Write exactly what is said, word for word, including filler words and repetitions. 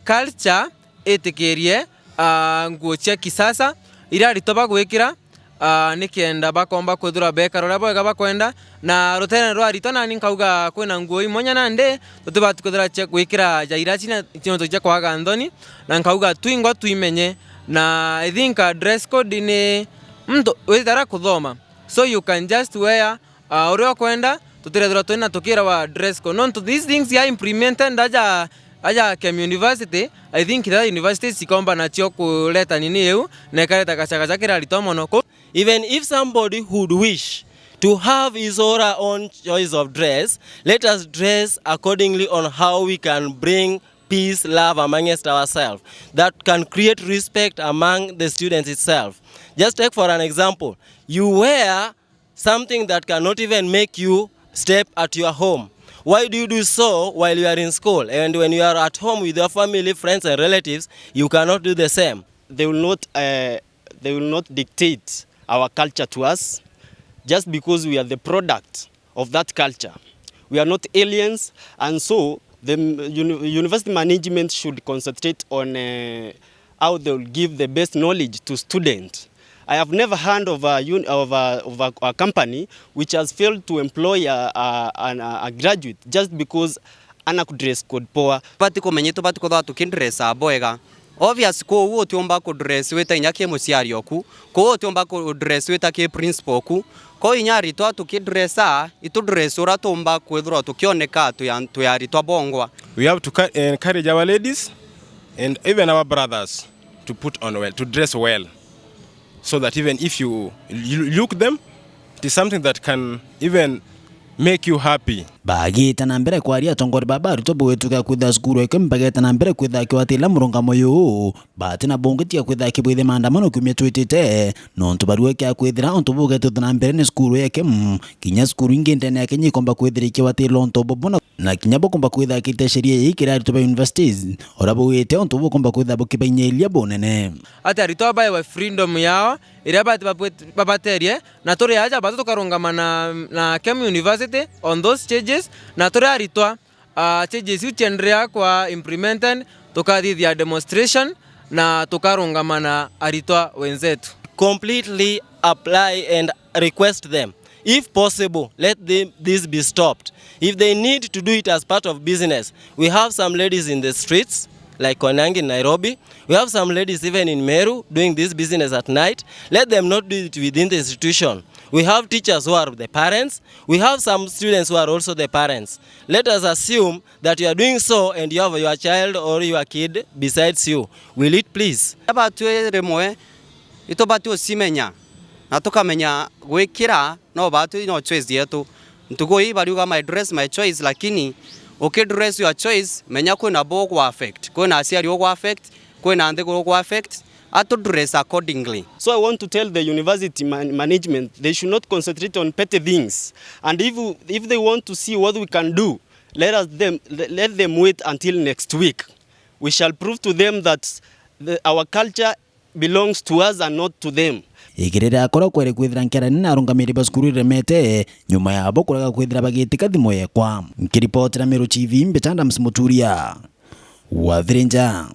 culture itikirie, ah, nguo cia kisasa iria aritwa bagwikira, ah, nikenda bakomba kwithirwa bekara uria bwega bakwenda. Na rutere rwa aritwa nani nkauga kwina nguo imwanya nandi tutibati kwithira cia gwikira ja irati na cionto cia kwaga nthoni, na nkauga twingwa twimenye. Na I think, ah, dress code ni muntu witara kuthoma, so you can just wear, ah, uria ukwenda, tutirethirwa twina tukirawa dress code. Nontu these things are implemented aja, aja Kem University. I think that universities cikomba nacio kureta nini iu, na ikareta gacagaca kiri aritwa mono. Ku- Even if somebody would wish to have his or her own choice of dress, let us dress accordingly on how we can bring peace, love amongst ourselves that can create respect among the students itself. Just take for an example, you wear something that cannot even make you step at your home. Why do you do so while you are in school? And when you are at home with your family, friends, and relatives, you cannot do the same. They will not, uh, they will not dictate our culture to us just because we are the product of that culture. We are not aliens, and so the m-, uni-, university management should concentrate on, uh, how they will give the best knowledge to students. I have never heard of a, uni-, of a, of a, a company which has failed to employ a, a, an, a graduate just because ana ku dress code poa. Bati kumenya itubati kwithirwa tukidressa bwega. Obvious, kuu utiumba kudress wita inya ki muciari oku, kuu utiumba kudress wita ki principal oku. Kuu inya aritwa tukidressa, itudress uria tuumba kwithirwa tukioneka twi a-, twi aritwa bongwa. We have to ca-, encourage our ladies and even our brothers to put on well, to dress well, so that even if you, you look them, it is something that can even make you happy. Bagiita na mbere kwaria, atongori baba aritwa bugwitukia kwitha cukuru eke mbageta na mbere kwitha akiwatila murungamo yuu, bati na bungi tiga kwitha akibwithia maandamano kiumia twitite, nontu barua kia kwithira untu bugetutha na mbere ni cukuru eke, kinya cukuru ingi ndene ya Kenya ikomba kwithira ikiwatila untu bubu na, na kinya bukomba kwitha akite sheria ii kiri aritwa ba universities, uria bugite untu bukomba kwitha bukibainyiria bunene. Ati aritwa baewe freedom yao iria bati babwet-, babaterie, na turi aja batu tukarungama na, na Kem University on those changes, na turi aritwa, ah, changes iu cienderea kwa implemented, tukathithia demonstration na tukarungama na aritwa wenzetu. Completely apply and request them, if possible, let them, this be stopped. If they need to do it as part of business, we have some ladies in the streets, like Koinange in Nairobi. We have some ladies even in Meru doing this business at night. Let them not do it within the institution. We have teachers who are the parents. We have some students who are also the parents. Let us assume that you are doing so and you have your child or your kid besides you. Will it please? Abatwi rimwe itubati ucimenya na tukamenya gwikira no batwi no choice yetu. Ntuku ii bariuga my dress, my choice, lakini ukidress your choice, menya kwina bo ugu affect, kwina aciari ugu affect, kwina nthiguru ugu affect, atu dress accordingly. So I want to tell the university man-, management, they should not concentrate on petty things. And if, if they want to see what we can do, let us them, let them wait until next week. We shall prove to them that the, our culture belongs to us and not to them. Igiri riakora kwere kwithira nkiarania na arungamiri ba cukuru iremete, nyuma yabo kurega kwithira bagitika thimu yekwa. Nkiripotera Meru T V, mbita Adams Muturia. Wathirinja.